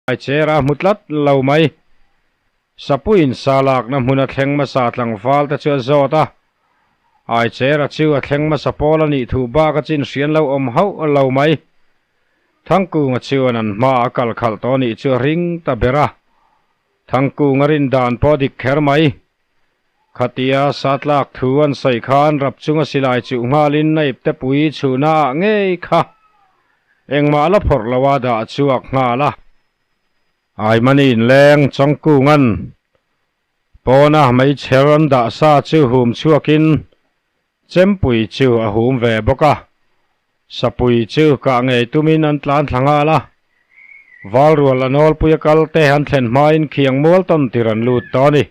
Ai cher a hmu tlat lo mai. Sapuiin sa lakna hmun a thleng hmasa tlangval te chu a zawt a. Ai cher a chu a thleng hmasa pawl a nih thu bak a chin hrian lo awm hauh lo mai. Thangkunga chuan an hma a kal khalh tawh nih chu a ring ta ber a. Thangkunga rin dan pawh a dik kher mai. Khatia sa tlak thu an sawi khan rap chunga silai chuh nghalin a ipte pui chhuhna ah ngei kha engmah la phawrh lo a dah chhuak nghal a. Aimani inleng Chawngkunga'n pawna meichher an dah sa chu hum chhuakin Chempui chu a hum ve bawk a, Sapui chu kah ngei tumin an tlan thla nghal a. Valrual a nawlpui a kal te an thlen hmain khiang mual tawn tir an lut tawh a ni.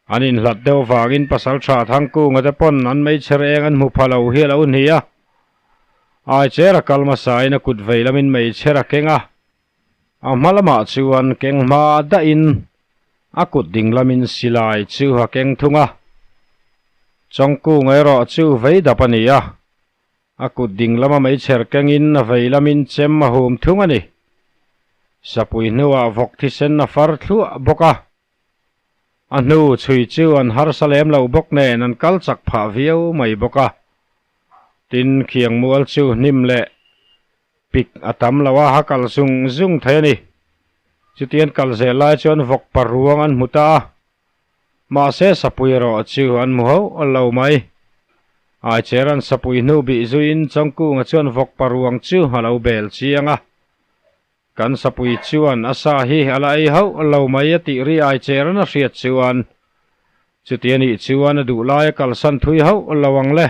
An inhlat deuh vangin Pasaltha Thangkunga te pawn an meichher eng an hmu pha lo hi a lo hni a. Aicher a kal hmasain a kut vei lamin meichher a keng a, a hma lamah chuan keng hma dahin a kut ding lamin silai chu a keng thung a. Chawngkunga erawh chu vei dap a ni a, a kut ding lama meichher kengin a vei lamin chem a hum thung a ni. Sapui hnuah vawk thisen a far thluah bawk a. A hnu chhui chu an harsa lem lo bawk nen an kal chak phah viau mai bawk a. Tin, khiang mual chu hnim leh pik a tam lo a, a kal zung zung thei a ni. Chutian kal zel lai chuan vawk paruang an hmu ta a, mahse sapui erawh chu an hmu hauh lo mai. Aichera'n sapui hnu bih zuiin Chawngkunga chuan vawk paruang chu a lo bel chiang a. Kan sapui chuan a sa hi a la ei hauh lo mai a tih ri ai cher an a hriat chuan chuti a nih chuan a duh lai a kalsan thui hauh lo ang le.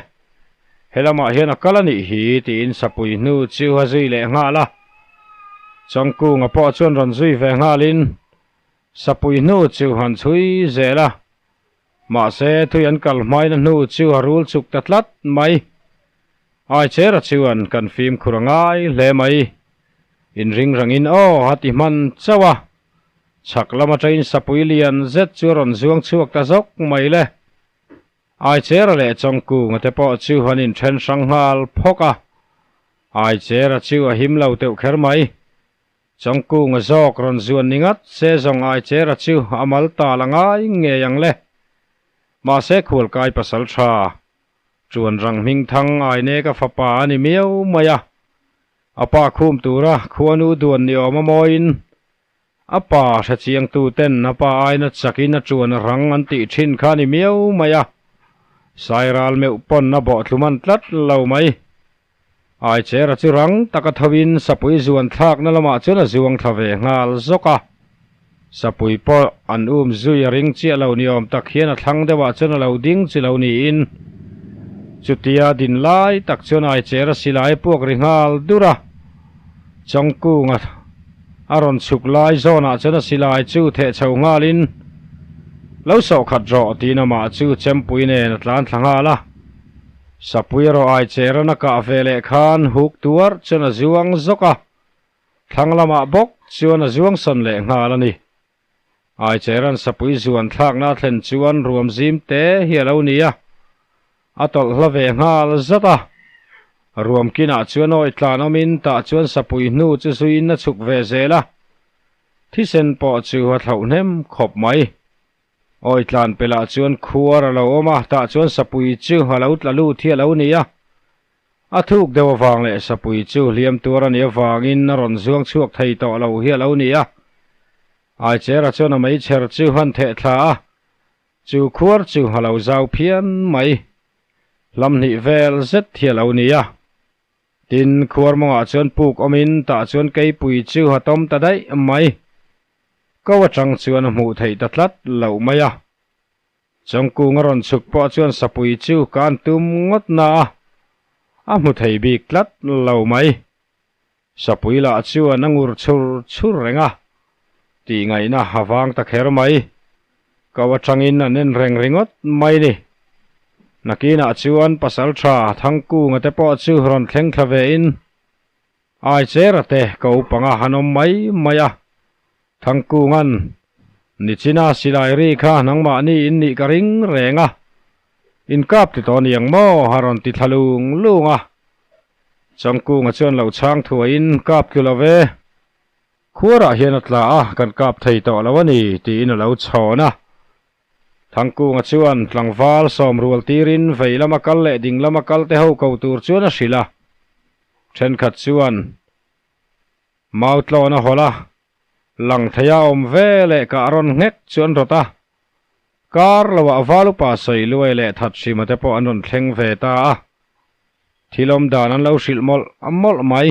He lamah hian a kal a nih hi tiin sapui hnu chu a zui leh nghal a. Chawngkunga pawh chuan rawn zui ve nghalin sapui hnu chu han chhui zel a. Mahse thui an kal hmain a hnu chu a rul chuk ta tlat mai. Aichera chuan kan fimkhur a ngai hle mai. Inring rangin aw a ti hman chauh a. Chhak lam atangin sapui lian zet chu a rawn zuang chhuak ta zawk mai le. Aichera leh Chawngkunga te pawh chu an inthen hrang nghal phawk a. Aichera chu a him lo teuh kher mai. Chawngkunga zawk rawn zuan ni ngat se zawng Aichera chu a mal tal a ngai ngei ang le. Mahse khualkai pasal tha. Chuan rang hming thang Aineka fapa a ni miau mai a, a pa khum tura khuanu duan ni awm a mawiin a pa hre chiangtu ten a pa aina chakin a chuan rang an tih thin kha a ni miau mai a, Sairal meuh pawn a bawhthlum an tlat lo mai. Aichera chu rang taka thoin sapui zuan thlakna lamah chuan a zuang thla ve nghal zawk a. Sapui pawh an um zui a ring chiah lo ni awm tak hian a thlang deuhah chuan a lo ding chi lo niin chutia din lai tak chuan Aichera silai puak ri nghal dur a. Chawngkunga a rawn chhuk lai zawnah chuan a silai chu theh chho nghalin lo sawh khat rawh tiin amah chu chempui nen a tlan thla nghal a. Sapui erawh ai cheran a kah ve leh khan huk tuar chuan a zuang zawk a, thlang lamah bawk chuan a zuang sawn leh nghal a ni. Ai cheran sapui zuan thlakna a thlen chuan ruam zim te hi a lo ni a, a tawlh hla ve nghal zat a. Ruam kinah chuan awi tlan awmin tah chuan sapui hnu chu zuiin a chhuk ve zel a, thisen pawh chu a thlauh hnem khawp mai. Awi tlan pelh ah chuan khuar a lo awm a, tah chuan sapui chu a lo tla lut hi a lo ni a. A thuk deuh avang leh sapui chu hliam tuar a nih avangin a rawn zuang chhuak thei tawh lo hi a lo ni a. Aichera chuan a meichher chu han theh thla a, chu khuar chu a lo zau phian mai. Hlam hnih vel zet hi a lo ni a. Tin, khuar mawngah chuan puk awmin tah chuan keipui chu a tawm ta daih mai. Ko atang chuan a hmuh theih ta tlat loh mai a. Chawngkung a rawn chhuk pawh chuan sapui chu ka an tum ngawt na a, a hmu thei bik tlat lo mai. Sapui lah chuan a ngur chhur chhur reng a, tih ngaihna a vang ta kher mai. Ko atangin an en reng ringawt mai ni. Nakinah chuan pasaltha Thangkunga te pawh chu rawn thleng thla ve in, Ai chera te ka upanga han awm mai mai a, Thangkunga'n Nichina silai ri kha nangmahni in nih ka ring reng a, in kap ti tawh niang maw a rawn ti thla lung lung a. Changkunga chuan lo chhang thuaiin kap tlu lo ve. Khuarah hian a tla a, kan kap thei tawh lo a ni, tiin a lo chhawn a. Thangkunga chuan tlangval sawm rual tirin vei lama kal leh ding lama kal te ho ko tur chuan a hrilh a. Thenkhat chuan mau tlawn a hawlh a, lang thei a awm ve leh kah rawn nghek chu an rawt a. Kar loah Valupa sawi luai leh that hrima te pawh an rawn thleng ve ta a. Thil awm dan an lo hrilh mawlh mawlh mai.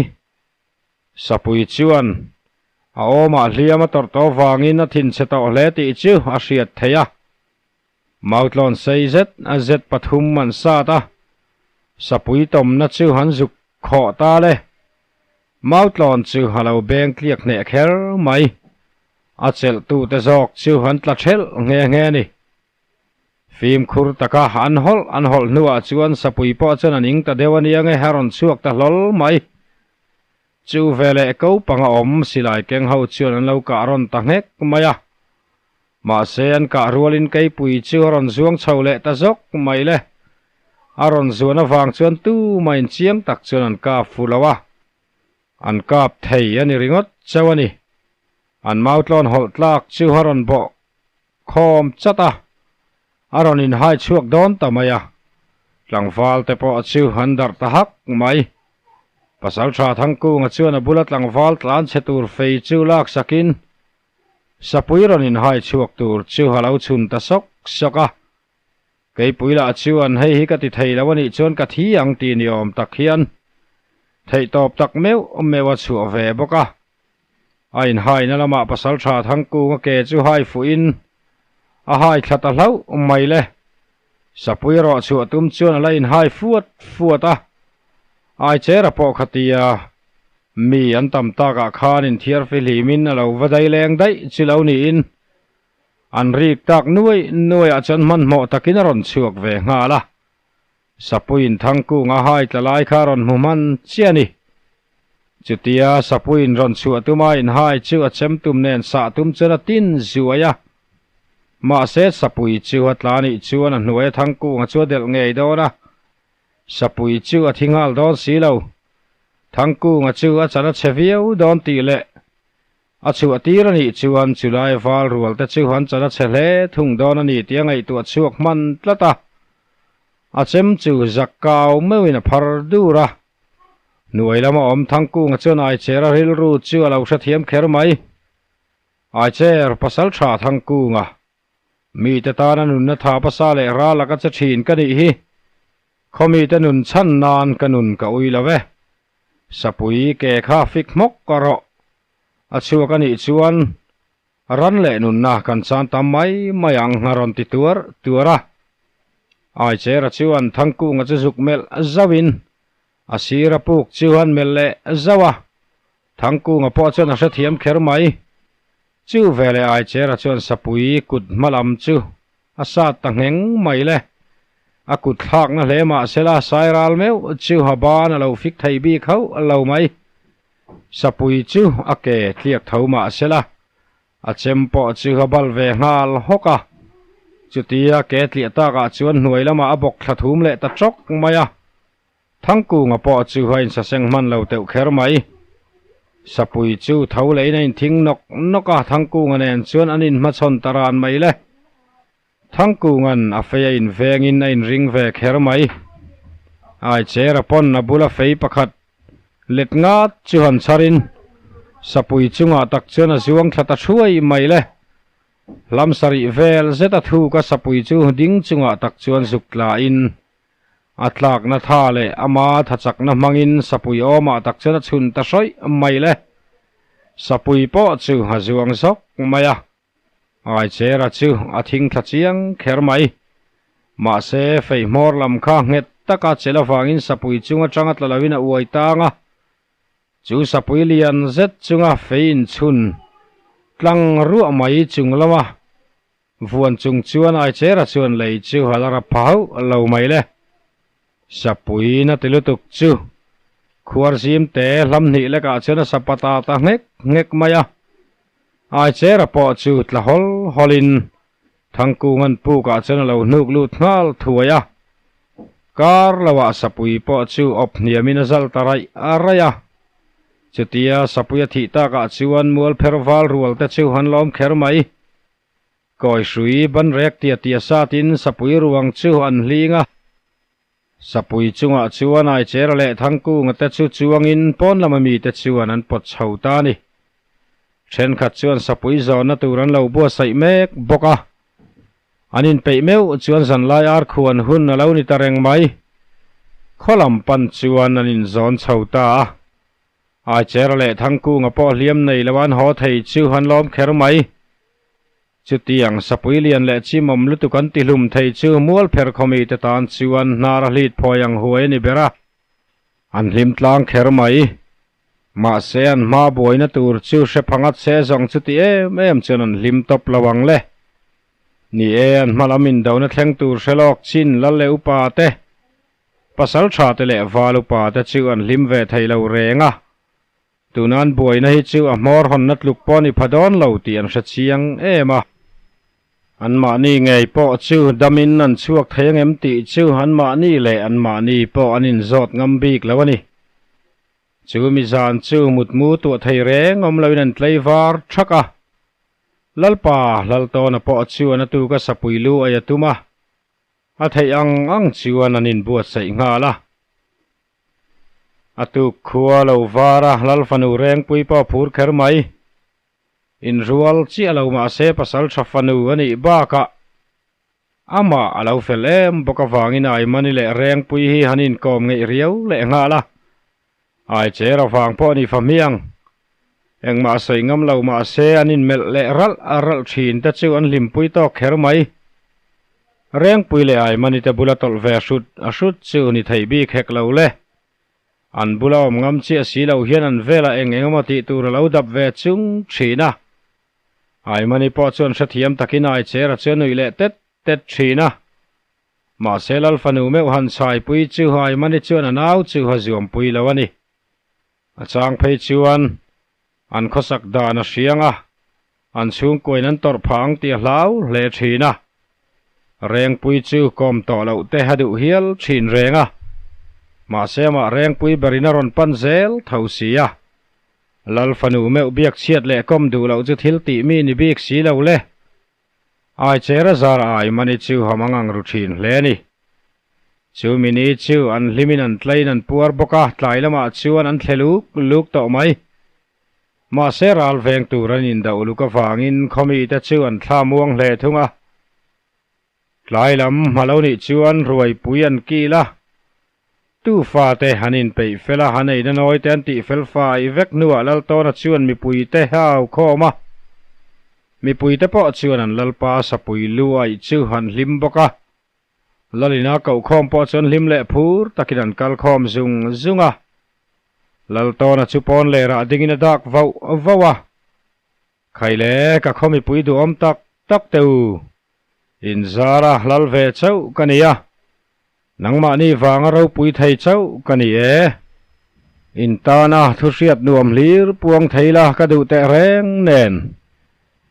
Sapui chuan a awmah hliam a tawrh tawh vangin a thinchhe tawh hle tih chu a hriat theih a. Mautlawn sei zet a zet pathum an sat a, sapui tawmna chu an zuk khawh ta le. Mautlawn chu a lo beng tliak hneh kher mai. A chelhtute zawk chu an tla thelh nghe nghe a ni. Fimkhur taka an hawlh an hawlh hnuah chuan sapui pawh chuan a ning ta deuh a nia nge a rawn chhuak ta hlawl mai. Chu veleh ko panga awm silai keng ho chuan an lo kah rawn ta nghek mai a. Mahse an kah rualin keipui chu a rawn zuang chho leh ta zawk mai le. A rawn zuan avang chuan tumah inchiang tak chuan an kap fu lo a. An kap thei a ni ringawt chauh a ni. An mautlawn hawlh tlak chu a rawn bawh khawm chat a, a rawn inhai chhuak dawn ta mai a. Tlangval te pawh chu an darh ta hak mai. Pasaltha Thangkunga chuan a bula tlangval tlan chhe tur fei chu lak sakin sapui rawn inhai chhuak tur chu a lo chhun ta sawk sawk a. Keipui lah chuan hei hi ka ti thei lo a nih chuan ka thi ang tih ni awm tak hian theihtawp tak meuh meuh a chhuah ve bawk a. A inhaina lamah pasaltha Thangkunga ke chu hai fuhin a hai thla ta hlauh mai le. Sapui rawh chhuah tum chuan a la inhai fuat fuat a. Aichera pawh khatia mi an tam takah khan inthiar fihlimin a lo va dai leng daih chu lo niin an rik tak nuai nuaiah chuan hmanhmawh takin a rawn chhuak ve nghal a. Sapuiin Thangkunga hai tla lai kha rawn hmu hman chiah a ni. Chutia Sapuiin rawn chhuah tuma inhai chu a chem tum nen sah tum chuan a tin zuai a. Mahse Sapui chu a tla nih chuan a hnuaia Thangkunga chu a delh ngei dawn a. Sapui chu a thi nghal dawn si lo. Thangkunga chu a chan a chhe viau dawn tih leh A chhuah tir a nih chuan chulai val rual te chu an chan a chhe hle thung dawn a ni tih a ngaihtuah chhuak hman tlat a. A chem chu zak kau meuhin a phar dur a. Hnuai lama awm Thangkunga chuan Aichera rilru chu a lo hrethiam kher mai. Aicher, pasal tha Thangkunga. Mite tana nunna tha pasa leh ral laka che thin ka nih hi. Khaw mite nun chhan nan ka nun ka ui lo e. Sapui ke kha fik hmawk ka rawh. A chhuak a nih chuan ran leh nunna kan chan tam mai mai ang a rawn ti tuar tuar a. Aichera chuan Thangkunga chu zuk melh zauhin a sira puk chu an melh leh zauh a. Thangkunga pawh chuan a hrethiam kher mai. Chu veleh Aichera chuan sapui kut hma lam chu a sat ta ngheng mai le. A kut thlakna hle mah sela sairal meuh chu a ban a lo fik thei bik hauh lo mai. Sapui chu a ke tliak tho mah sela a chem pawh chu a bal ve nghal hawk a. Chutia ke tliah takah chuan hnuai lamah a bawk thla thum leh ta tawk mai a. Thangkunga pawh chu a insaseng hman lo teuh kher mai. Sapui chu tho lehin a inthing nawk nawk a, Thangkunga nen chuan an inhmachhawn ta ran mai le. Thangkunga'n a fei a invengin a inring ve kher mai. Aichera pawn a bula fei pakhat let ngat chu han chharin Sapui chungah tak chuan a zuang thla ta thuai mai le. Hlam sarih vel zet a thuk a Sapui chu ding chungah tak chuan zuk tlain A tlakna tha leh ama tha chakna hmangin sapui awmah tak chuan a chhun ta hrawih mai le. Sapui pawh chu a zuang zawk mai a. Aichera chu a thing thla chiang kher mai. Mahse, fei hmawr lam kha nghet taka chel avangin sapui chung atanga tla loin a uai tang a. Chu sapui lian zet chunga fei inchhun tlang ruah mai chung lama Vuan chung chuan Aichera chuan lei chu a la rap pha hauh lo mai le. Sapui na ti lutuk chu khuar zim te hlam hnih lekah chuan a sapa ta ta nghek nghek mai a. Aichera pawh chu tla hawl hawlin Thangkunga'n pukah chuan a lo hnuk lut nghal thuai a. Kar loah sapui pawh chu awp hniamin a zal ta raih a raih a. Chutia sapui a thih takah chuan mual pher val rual te chu han lawm kher mai. Kawi hrui ban rek tia tia satin sapui ruang chu an hling a. Sapui chungah chuan Aichera leh Thangkunga te chu chuangin pawn lama mite chuan an pawt chho ta a ni. Thenkhat chuan sapui zawnna tur an lo buatsaih mek bawk a. An inpeih meuh chuan zanlai ar khuan hun a lo ni ta reng mai. Khaw lam pan chuan an inzawn chho ta a. Aichera leh Thangkunga pawh hliam nei lo an haw thei chu an lawm kher mai. Chutiang sapui lian leh chimawm lutuk an tihlum thei chu mualpher khawmite tan chuan hnar a hlit phawi ang huai a ni ber a. An hlim tlang kher mai. Mahse an hma buaina tur chu hre phangat se zawng chuti em em chuan an hlim tawp lo ang le. Ni e, an hma lam indona thleng tur hre lawk chin lal leh upa te, pasal tha te leh val upa te chu an hlim ve thei lo reng a. Tuna an buaina hi chu a hmawr hawnna tluk pawh ni pha dawn lo tih an hre chiang em a. Anmahni ngei pawh chu damin an chhuak thei angem tih chu anmahni leh anmahni pawh an inzawt ngam bik lo a ni. Chu mi zan chu mutmu tuah thei reng awm loin an tlei var thak a. Lalpa Laltawna pawh chuan a tuka sapui lu ei a tum a. A theih ang ang chuan an inbuatsaih nghal a. A tuk khua lo var a, Lalfanu Rengpui pawh a phur kher mai. Inrual chiah lo mahse pasal tha fanu a nih bakah amah a lo fel em bawk avangin Aimani leh Rengpui hi han inkawm ngeih riau leh nghal a. Ai cher avang pawh a ni fa hmiang. Engmah sawi ngam lo mahse an inmelh leh ralh a ralh thin te chu an hlimpui tawk kher mai. Rengpui leh Aimani te bula tawlh ve hrut a hrut chu ni thei bik hek lo le. An bula awm ngam chiah si lo hian an velah eng eng emaw tih tur a lo dap ve chung thin a. Aimani pawh chuan hrethiam takin ai cher a chu a nuih leh tet tet thin a. Mahse Lal fanu meuh han chhaipui chu Haimani chuan a nau chu a zuampui lo a ni. A chang phei chuan an khawsak dan a hriang a, an chhungkuain an tawrh phah ang tih a hlau hle thin a. Rengpui chu kawm tawh loh te a duh hial thin reng a, mahse amah Rengpui berin a rawn pan zel tho si a. Lal fanu meuh biak chhiat leh kawm duh loh chu thil tih mi ni bik si lo le. Ai chera zar ai mani chu ham ang ang ru thin hle a ni. Chu mini chu an hlimin an tlain an puar bawk a, tlai lamah chuan an thle luk luk tawh mai. Mahse ral veng tur an indoh luk avangin khawmite chu an thla muang hle thung a. Tlai lam hma lo nih chuan ruaipui an kil a, tu fate han inpeih fel a, han eina nawi te an tih fel fai vek hnuah Laltawna chuan mipuite a au khawm a. Mipuite pawh chuan an Lalpa sapui lu aih chu an hlim bawk a. Lalina kohkhawm pawh chuan hlim leh phur takin an kal khawm zung zung a. Laltawna chu pawn lerah dingin a dak vauh vauh a. Khaile, ka khaw mipui duhawm tak tak teh u. Inzara hlal ve chauh ka ni a, nangmahni vanga ropui thei chauh ka ni e. Intana thuhriat nuam hlir puang thei la ka duh teh reng nen.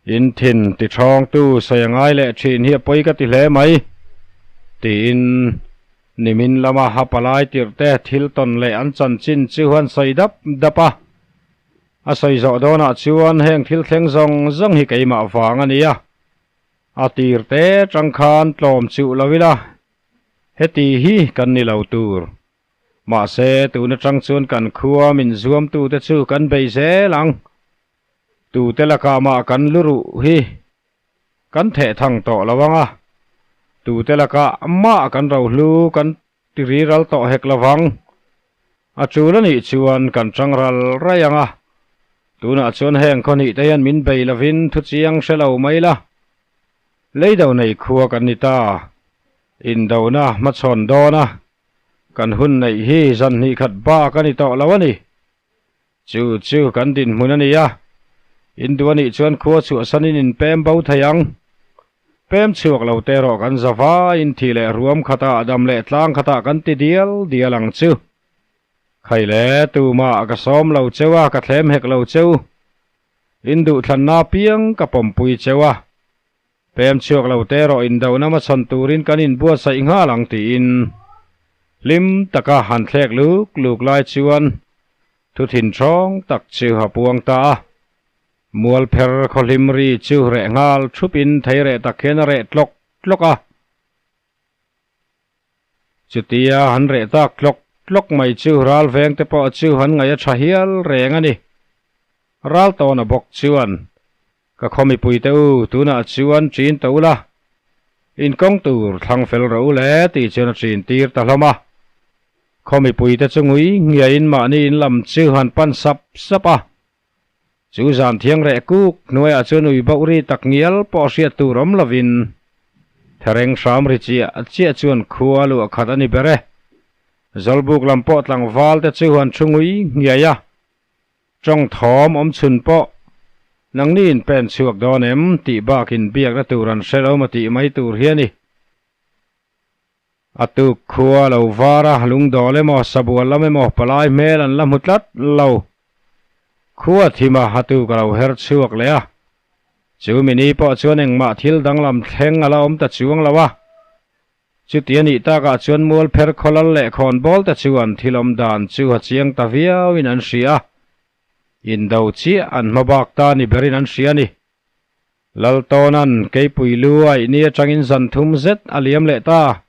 In thin ti thawngtu sawi a ngai leh thin hi a pawi ka ti hle mai, tiin nimin lama a palai tirh te thil tawn leh an chanchin chu an sawi dap dap a. A sawi zawh dawnah chuan heng thil thleng zawng zawng hi keimah vang a nia. A tir te tang khan tlawm chuh lo ila, heti hi kan ni lo tur. Mahse, tun atang chuan kan khua min zuamtute chu kan bei zel ang. Tute lakah mah kan lu ruh hi kan theh thang tawh lo ang a, tute lakah mah kan rohlu kan Ti riral tawh hek lovang. A tul a nih chuan kan chang ral raih ang a. Tunah chuan heng khaw hnih te hian min bei lovin thu chiang hre lo mai la. Leido nei khua kan ni ta. Indona hmachhawn dawn a. Kan hun neih hi zan hnih khat bak a ni tawh lo a ni. Chu chu kan dinhmun a ni a. Induh a nih chuan khua chhuahsanin inpem bo thei ang. Pem chhuak lo te erawh kan za vaiin thih leh ruam khatah dam leh tlang khatah kan ti dial dial ang chu. Khai le, tumah ka sawm lo cheu a, ka thlem hek lo cheu. In duhthlanna apiang ka pawmpui cheu a. Pem chhuak lo te erawh indohna hmachhawn turin kan inbuatsaih nghal ang tiin hlim taka han thlek luk luk lai chuan. Thu thin ṭhawng tak chu a puang ta a. Mualpher khawhlim ri chu reh nghal ṭhupin thei reh tak hian a reh tlawk tlawk a. Chutia han reh tak tlawk tlawk mai chu ral veng te pawh chu han ngaih a ṭha hial reng a ni. Ral tawna bawk chuan, Ka khaw mipuite u, tunah chuan ṭin ta ula, inkawng tur thlang fel rawh u le tih chuan a ṭin tir ta hlawm a. Khaw mipuite chu ngui ngiain mahni in lam chu han pan sap sap a. Chu zan thiang reh kuk hnuaiah chuan ui bauh ri tak ngial pawh hriat tur awm lovin thereng hram ri chiah chiah chuan khua luah khat a ni ber e. Zawlbuk lam pawh tlangval te chu han thu ngui ngiai a. Tawng thawm awm chhun pawh nangni in pen chhuak dawn em tih bakin biakna tur an hre lo maw tih mai tur hi a ni. A tuk khua lo var a, lungdawl emaw, sabual lam emaw palai hmel an la hmu tlat lo. Khua thim a, a tuk a lo her chhuak leh a. Chu mini pawh chuan engmah thil danglam thleng a la awm ta chuang lo a. Chuti a nih takah chuan mualpher khawlal leh khawnbawl te chuan thil awm dan chu a chiang ta viauin an hria a. Indo chiah an hma bak ta ni berin an hria a ni. Laltawna'n keipui lu a ihni atangin zan thum zet a liam leh ta.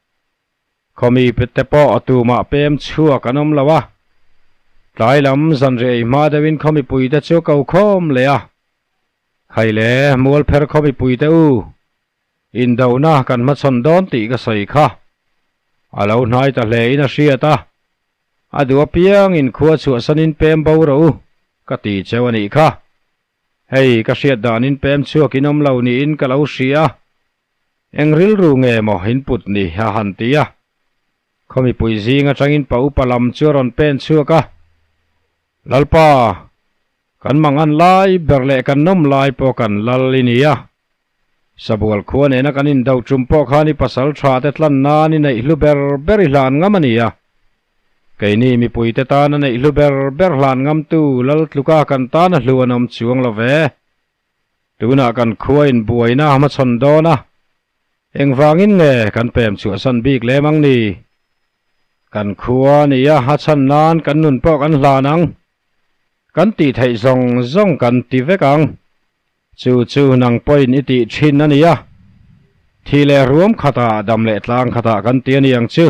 Khawmi te pawh a tumah pem chhuak an awm lo a. Tlai lam zanriah ei hma deuhin khawmipui te chu ko khawm leh a. Khai le, Mualpher khawmipui te u, indohna kan hmachhawn dawn tih ka sawi kha. A lo hnai ta hle in a hriat a. A duh apiangin khua chhuahsanin pem bo rawh u, ka ti cheu a nih kha. Hei, ka hriat danin pem chhuak in awm lo niin ka lo hria a, eng rilru nge maw in put ni a han ti a. Khaw mipui zing atangin pa upa lam chu a rawn pen chhuak a, Lalpa, kan mangan lai ber leh kan nawm lai pawh kan lal i ni a. Sabual khua nena kan indo tum pawh khan i pasal tha te tlan nan i neih hlu ber ber i hlan ngam a ni a. Keini mipuite tana neih hlu ber ber hlan ngamtu Lal tluka kan tana hlu an awm chuang lo ve. Tunah kan khua in buaina a hmachhawn dawn a, engvangin nge kan pem chhuahsan bik lem ang ni? Kan khua ni a a chhan nan kan nun pawh kan hlan ang. Kan tih theih zawng zawng kan ti vek ang. Chu chu nang pawhin i tih thin a nia. Thih leh ruam khatah dam leh tlang khatah kan ti a ni ang chu.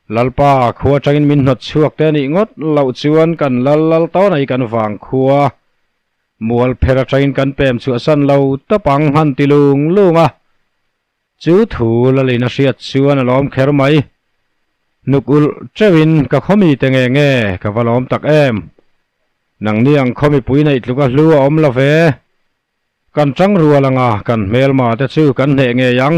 Lalpa, khua atangin min hnawt chhuak te anih ngawt loh chuan kan lal lal tawn ai kan vang khua. Mual pher atangin kan pem chhuahsan lo tawp ang han ti lung lung a. Chu thu lalin a hriat chuan a lawm kher mai. Hnuk ulh teuhin ka khawmi te nge nge ka va lawm tak em. Nangni ang khawmipui neih tluk a hlu a awm lo ve. Kan tang rual anga kan hmelma te chu kan hneh ngei ang.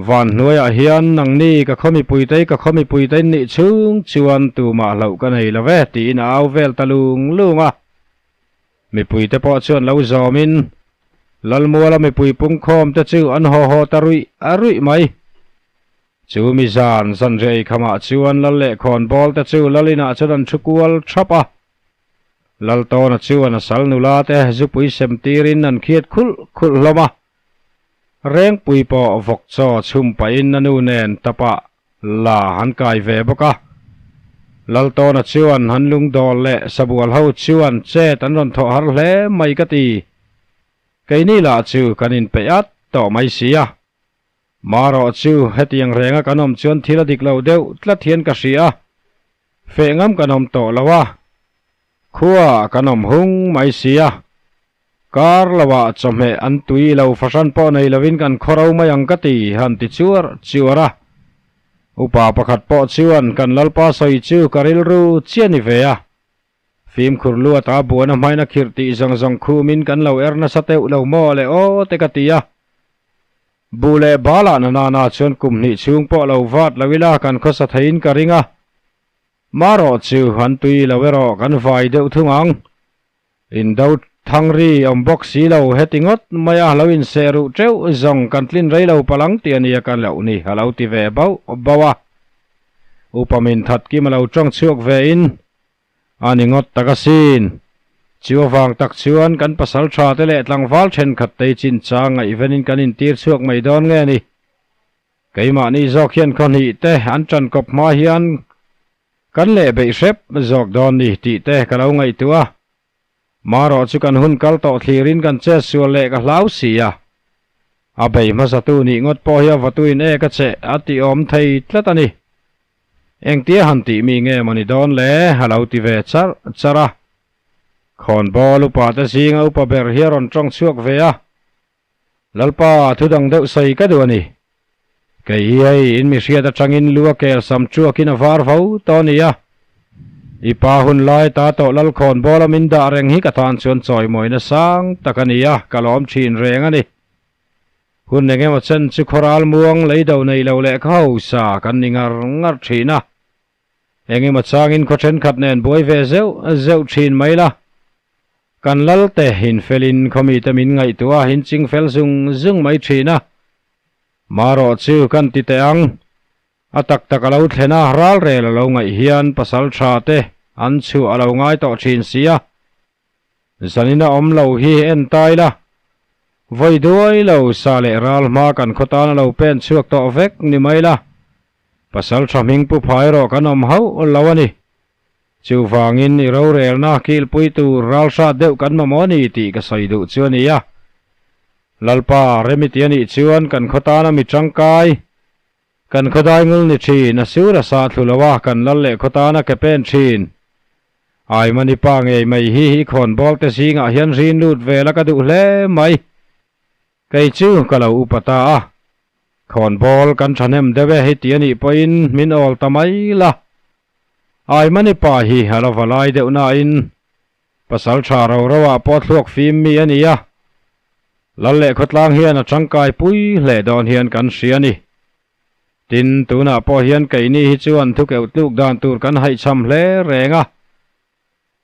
Van hnuaiah hian nangni ka khaw mipuitei ka khaw mipuitei nih chhung chuan tumah hlauh ka nei lo ve tiin a au vel ta lung lung a. Mipuite pawh chuan lo zawmin Lalmuala mipui pungkhawm te chu an haw haw ta ruih a ruih mai. Chu mi zan zanriah eikhamah chuan Lal leh khawnbawl te chu Lal inah chuan an thu kual thap a. Laltawna chuan a sal nula te zupui sem tirin an khiat khulh khulh hlawm a. Rengpui pawh vawk chaw chhum pahin a nu nen tapah la han kai ve bawk a. Laltawna chuan han lungdawl leh sabual ho chuan chet an rawn thawh har hle mai ka ti. Keini lah chu kan inpeih at tawh mai si a. Marawh chu hetiang renga kan awm chuan thil a dik lo deuh tlat hian ka hria a, feh ngam kan awm tawh lo a, khua kan awm hung mai si a, kar loah chawhmeh an tui lo fahran pawh nei lovin kan khawro mai ang ka ti han ti chuar chuar a. Upa pakhat pawh chuan kan Lalpa sawi chu ka rilru chiah ni ve a, Fimkhur luat a buan a hmain a khirh tih zawng zawng khumin kan lo er nasa teuh lo maw le aw te ka ti a. Buh leh balah na nana chuan kum hnih chhung pawh lo vat lo ila kan khawsa theiin ka ring a. Marawh chu an tui lo erawh kan vai deuh thung ang. Indo thang ri awm bawk si lo heti ngawt mai a lo inseh ruh teuh zawng kan tlin rei lo palang tih a nia ka loh ni a lo ti ve bauh bauh a. Upa min that kim a lo tawng chhuak ve in A ni ngawt tak asin. Chu avang tak chuan kan pasal tha te leh tlangval thenkhat te chinchang ngaihvenin kan intir chhuak mai dawn nge ni? Keimahni zawk hian khaw hnih te an tan kawp hma hian Kan leh beih hrep zawk dawn ni tih te ka lo ngaihtuah a. Marawh chu kan hun kal tawh thlirin kan chet sual leh ka hlau si a. A bei hmasatu nih ngawt pawh hi a vatuin e ka che a ti awm thei tlat a ni. Engtia han tih mi nge maw ni dawn le a lo ti ve charh charh a. Khawnbawl upa te zinga upa ber hi a rawn tawng chhuak ve a. Lalpa, thu dang deuh sawi ka duh a ni. Kei hi hei in mi hriat atangin lu a kel sam chuakin a var vo tawh a ni a. I pa hun lai ta tawh Lalkhawn bawla min dah reng hi ka tan chuan chawimawina sang tak a ni a, ka lawm thin reng a ni. Hun eng emaw chen chu khawral muang lei do nei lo leh kha hausa kan ni ngar ngar thin a. Eng emaw changin khaw thenkhat nen buai ve zeuh zeuh thin mai la. Kan lal te infelin khawmite min ngaihtuah a, inching fel zung zung mai thin a. Marawh chu kan ti teh ang. A tak tak a lo thlen a, ralrel a lo ngaih hian pasal tha te an chhuah a lo ngai tawh thin si a. Zanin a awm lo hi en ta ila. Vawi duai lo sa leh ral hma kan khaw tan a lo pen chhuak tawh vek ni mai la. Pasal tha hming pu phai erawh kan awm hauh lo a ni. Chuvangin i rorelna kilpui tur ralhrat deuh kan mamawh a ni tih ka sawi duh chu a ni a. Lalpa, remiti a nih chuan kan khaw tana mi tangkai, kan khaw daingul ni thin, a sur a sah thlu lo a, kan lal leh khaw tana ke pen thin. Aimani pa ngei mai hi i khawnbawl te zingah hian rin lut vel a ka duh hle mai. Kei chu ka lo upa ta a, khawnbawl kan thahnem deuh e heti a nih pawhin min awl ta mai la. Aimani pa hi a lo va lai deuh nain pasal tha ro ro ah pawh thluak fim mi a ni a, Lal leh khawtlang hian a tangkai pui hle dawn hian kan hria a ni. Tin, tunah pawh hian keini hi chuan thukeuh tluk dan tur kan haihchham hle reng a.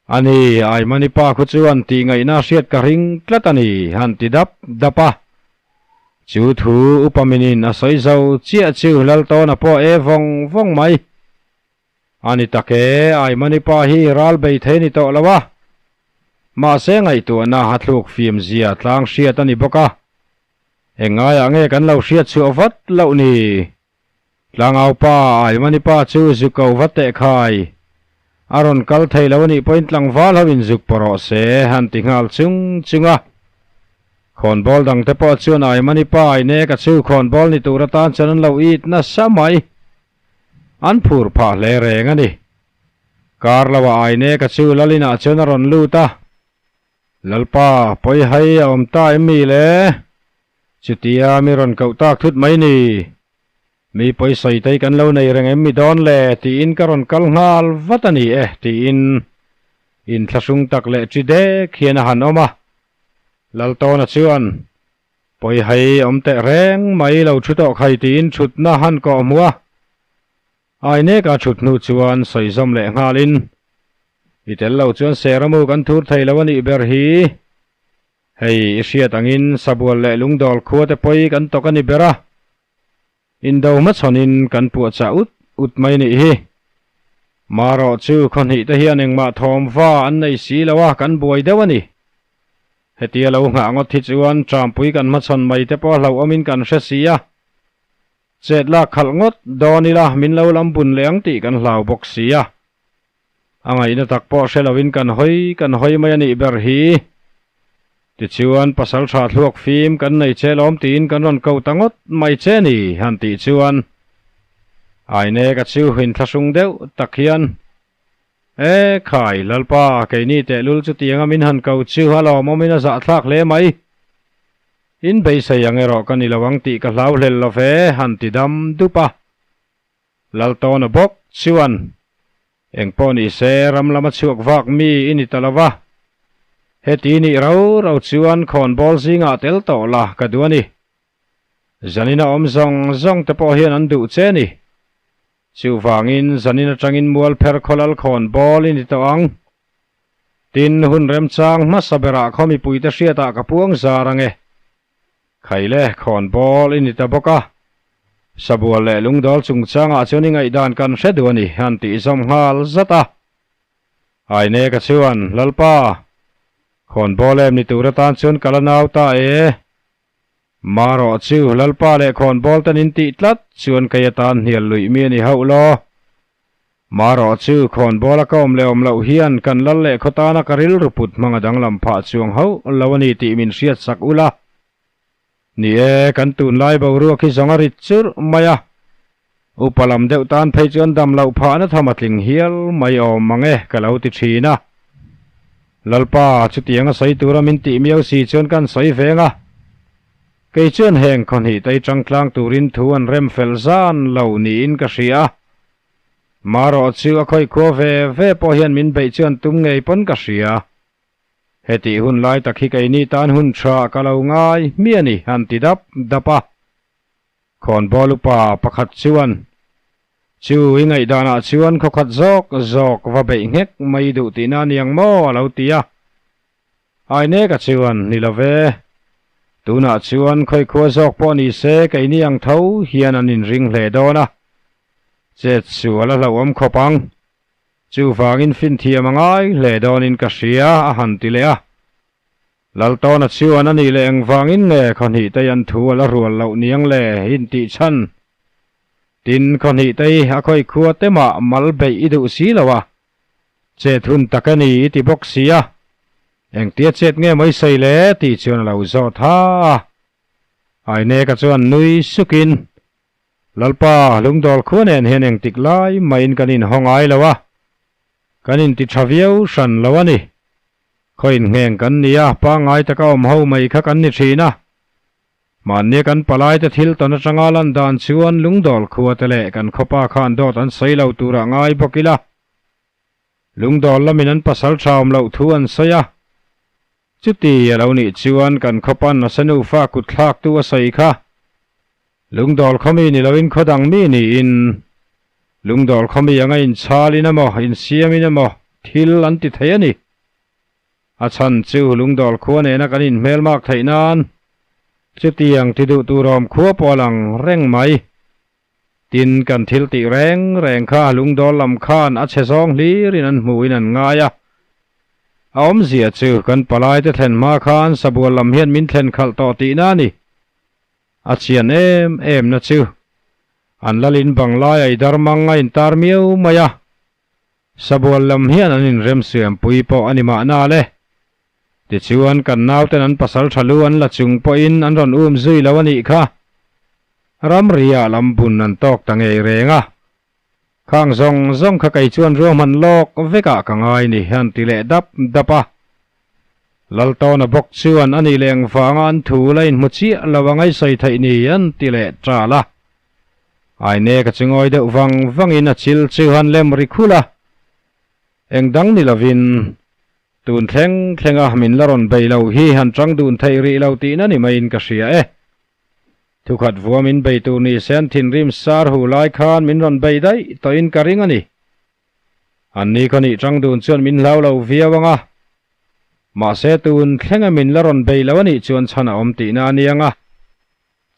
A ni, Aimani pa khu chuan tih ngaihna hriat ka ring tlat a ni, han ti dap dap a. Chu thu upa minin a sawi zo chiah chu Laltawna pawh e vawng vawng mai. A ni tak e, Aimani pa hi ral bei thei ni tawh lo a. Mahse ngaihtuahna a thluk fim zia tlang hriat a ni bawk a. Eng ngaiah nge kan lo hriat chhuah vat loh ni? Tlangau pa, Aimani pa chu zuk ko va teh khai. A rawn kal thei lo a nih pawhin tlangval ho in zuk pawh rawh se, han ti nghal chung chung a. Khawnbawl dang te pawh chuan Aimani pa Aineka chu khawnbawl ni tur atan chuan an lo it nasa mai. An phur phah hle reng a ni. Kar lo ah Aineka chu Lalinah chuan a rawn lut a. Lalpa, pawi hai a awm ta em mi le? Chutia mi rawn koh tak thut mai ni. Mi pawisawi te hi kan lo nei reng em mi dawn le tiin ka rawn kal nghal vat a ni e tiin inthlahrung tak leh chi dek hian a han awm a. Laltawna chuan, Pawihai awm teh reng mai lo thu tawh khai tiin thutna han kawh hmu a. Aineka thut hnu chuan sawi zawm leh nghalin, I tel lo chuan Seramu kan thur thei lo a nih ber hi. Hei i hriat angin Sabual leh Lungdawl khua te pawi kan tawk a ni ber a, indo hmachhawnin kan puahchah ut ut mai nih hi. Marawh chu khawhnih te hian engmah thawm va an nei si lo a, kan buai deuh a ni. Hetia lo nghah ngawt hi chuan Trampui kan hmachhawn mai te pawh hlauhawmin kan hre si a, chet lak khalh ngawt dawn ila min lo lam bun leh ang tih kan hlau bawk si a. A ngaihna tak pawh hre loin kan hawi kan hawi mai a nih ber hi. Tichuan, pasal tha thluak fim kan nei che lawm tiin kan rawn ko ta ngawt mai che ni, han tih chuan Aine ka chu inthlahrung deuh tak hian, E khai, Lalpa, keini tehlul chutianga min han ko chu a lawmawmin a zahthlak hle mai. In beisei ang erawh ka ni lo ang tih ka hlau hlel lo ve, han ti dam dup a. Laltawna bawk chuan, Eng pawh ni se, ram lama chhuak vak mi i ni ta lo va. Heti nih rau rau chuan khawnbawl zingah tel tawh la ka duh a ni. Zanin a awm zawng zawng te pawh hian an duh che ni. Chuvangin zanin atangin mualpher khawlal khawnbawl i ni tawh ang. Tin, hun remchang hmasa berah khaw mipuite hriatah ka puang zar ang e. Khaile, khawnbawl i ni ta bawk a. Sabual leh lungdawl chungchangah chuan i ngaihdan kan hre duh a ni, han tih zawm nghal zat a. Aineka chuan, Lalpa, khawnbawl em ni tur atan chuan ka la nau ta e. Marawh chu, Lalpa leh khawnbawl ten in tih tlat chuan kei atan hnial luih mi a ni hauh law. Marawh chu khawnbawl a ka awm leh awm loh hian kan lal leh khaw tana ka rilru put hmang a danglam phah chuang hauh lo a ni tih min hriat sak ula. Ni e, kan tunlai boruak hi zawng a rit churh mai a. Upa lam deuh tan phei chuan dam loh phahna tham a tling hial mai awm mang e ka lo ti thin a. Lalpa, chutiang a sawi tura min tih miau si chuan kan sawi veng a. Kei chuan heng khawhnih tei tangtlang turin thu an rem fel zan lo niin ka hria a. Marawh chu a khawihkhua ve ve pawh hian min beih chuan tum ngei pawn ka hria. Hetih hun lai tak hi keini tan hun tha ka lo ngai hmiah a ni han ti dap dap a. Khawnbawl upa pakhat chuan, Chu i ngaihdanah chuan khawkhat zawk zawk va beih nghek mai duh tihna a niang maw? a lo ti a. Aineka chuan, Ni lo ve. Tunah chuan khawikhua zawk pawh ni se keini ang tho hian an inring hle dawn a. Chet sual a hlauhawm khawp ang. Chuvangin finthiam a ngai hle dawnin ka hria, a han ti leh a. Laltawna chuan a nih leh engvangin nge khawhnih tei an thu a la rual loh niang le in tih chhan. Tin, khawhnih tei a khawi khua te mah mal beih i duh si lo a, chet hun tak a ni i ti bawk si a, engtia chet nge maw i sawi le tih chuan a lo zawt ha a. Aineka chuan nui sukin, Lalpa, lungdawl khua nen hian engtik lai mahin kan inhaw ngai lo a, kan inti tha viau hran lo a ni. Khawiin ngheng kan ni a, pangngai taka awm ho mai kha kan ni thin a. Mahnia kan palaite thil tawn atanga lan dan chuan lungdawl khua te leh kan khawpa khan dawt an sawi lo turah ngai bawk ila. Lungdawl lamin an pasal tha awm loh thu an sawi a. Chuti a lo nih chuan kan khawpan a sa nufa kut thlaktu a sawi kha. Lungdawl khaw mi ni loin khaw dang mi niin lungdawl khaw mi anga inchhalin emaw insiamin emaw thil an ti thei a ni. A chhan chu lungdawl khua nena kan inhmelmak theih nan chutiang ti duh tur awm khua pawh a lang reng mai. Tin, kan thil tih reng reng kha lungdawl lam khan a chhe zawng hlirin an hmuhin an ngai a. A awmzia chu kan palaite thlen hma khan sabual lam hian min thlen khalh tawh tihna a ni. A chian em em na chu an lalin banglai a i dar mang a intar miau mai a, sabual lam hian an inremsiam pui pawh a ni mahna le. Tichuan kan nauten an pasal tha lu an la chung pawhin an rawn um zui lo a nih kha. Ramriah lam bun an tawk ta ngei reng a. Khang zawng zawng kha kei chuan ruahman lawk vekah ka ngai ni an ti leh dap dap a. Laltawna bawk chuan a nih leh engvanga an thu la inhmu chiah lo a ngaihsawi theih ni an ti leh ṭal a. Aine ka chu ngawi deuh vang vangin a chil chu han lem ri khul a. Eng dang ni lovin tun thleng thlenga min la rawn bei lo hi han ṭang dun theih rih lo tihna ni maiin ka hria e. Thukhat vua min bei tur ni se an thinrim sar hu lai khan min rawn bei daih tawhin ka ring a ni. An ni khaw nih tang dun chuan min hlau lo viau ang a, mahse tun thlenga min la rawn bei lo a nih chuan chhan a awm tihna a ni ang a.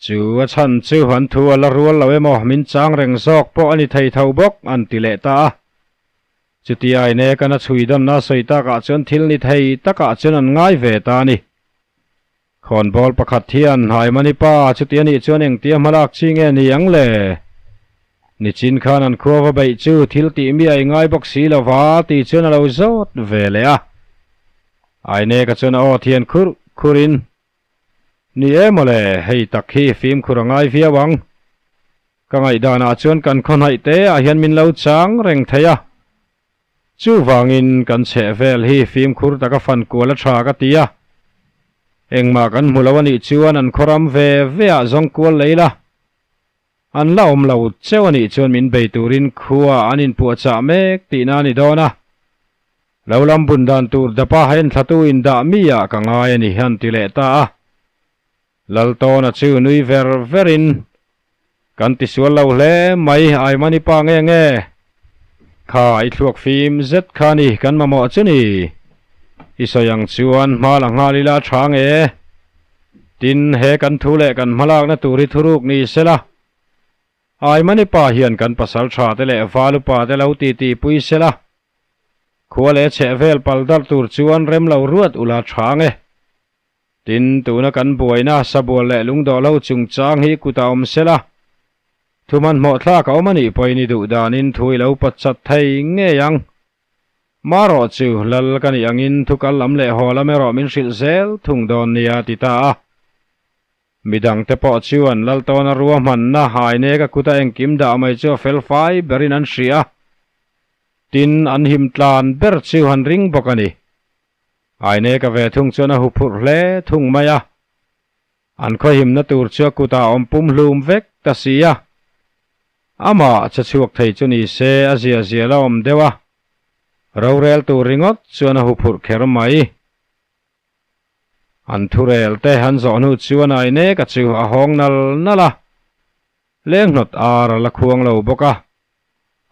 Chu a chhan chu an thu a la rual lo emaw min chang reng zawk pawh a ni thei tho bawk an ti leh ta a. Chuti aine kan a chhui dawnna sawi takah chuan thil ni thei takah chuan an ngai ve ta a ni. Khawnbawl pakhat hian Haimani pa chuti a nih chuan engtia hmalak chi nge ni ang le? Nichin khan an khua va beih chu thil tih mi a ingai bawk si lo va tih chuan a lo zawt ve leh a. Aineka chuan a aw thian khurh khurhin, Ni e mawle, hei tak hi fimkhur a ngai viau ang. Ka ngaihdanah chuan kan khawhnaih te ah hian min lo chang reng thei a. Chuvangin kan chheh vel hi fimkhur taka fan kual a tha ka ti a, engmah kan hmu lo a nih chuan an khawram ve ve ah zawng kual lei la, an la awm lo cheu a nih chuan min bei turin khua an inpuahchah mek tihna a ni dawn a, lo lam bun dan tur dapa enthlatu indah mi ah ka ngai a ni an ti leh ta a. Laltawna chu nui ver verin, Kan tisual lo hle mai, Aimani pa nge nge? Kha i thluak fim zet kha ni kan mamawh chu ni. I sawi ang chuan hma la nghal ila a tha nge? Tin, he kan thu leh kan hmalakna tur hi thuruk ni sela. Aimani pa hian kan pasal tha te leh val upa te lo titi pui sela. Khua leh chheh vel pal darh tur chuan rem lo ruat ula tha nge. Tin, tuna kan buaina sabual leh lungdawh lo chungchang hi kutah awm sela. Thu hmanhmawh thlak a awm a nih pawhin i duh danin thu i lo pawt chat thei ngei ang. Marawh chu lal ka nih angin thu kal lam leh haw lam erawh min hrilh zel thung dawn nia ti ta a. Midangte pawh chuan lal tawna ruahmanna haineka kuta engkim dah mai chu a fel fai berin an hria. Tin, an him tlan ber chu han ring bawk a ni. Haineka ve thung chuan a huphurh hle thung mai a. An khawhimna tur chu a kutah awm pum hlum vek ta si a. Amah che chhuak thei chu ni se a zia zia la awm deuh a. Rorel tur ringawt chuan a huphurh kher mai. An thurel te an zawh hnu chuan Aineka chu a hawng nal nal a, leng hnawt ar a la khuang lo bawk a.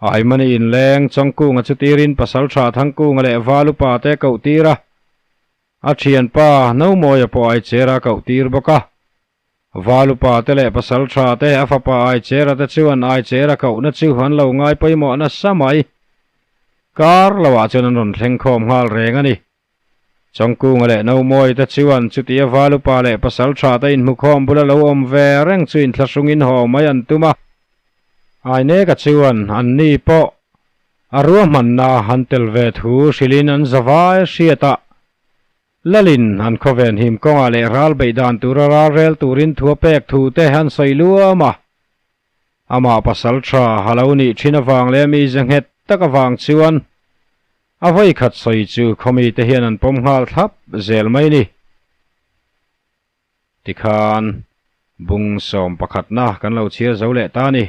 Aimani inleng Chawngkunga chu tirin Pasaltha Thangkunga leh Valupa te koh tir a, a thianpa Nomawia pawh Aichera koh tir bawk a. Valupa te leh Pasaltha te a fapa Aichera te chuan Aichera kohna chu an lo ngai pawimawh nasa mai. Kar loah chuan an rawn thleng khawm nghal reng a ni. Chawngkunga leh Nomawi te chuan chutia Valupa leh Pasal tha te inhmukhawm bula lo awm ve reng chu inthlahrungin haw mai an tum a. Aineka chuan anni pawh a ruahmanna han tel ve thu hrilhin an zavai hriat a, Lalin an khawven him kawngah leh ral beih dan tura ral rel turin thu a pek thu te an sawi luam a. Amah Pasal tha a lo nih thin avang leh mi ze nghet tak avang chuan A vawi khat sawi chu khawmi te hian an pawm nghal thlap zel mai ni. Tikhan bung sawm pakhatna kan lo chhiar zo leh ta ni.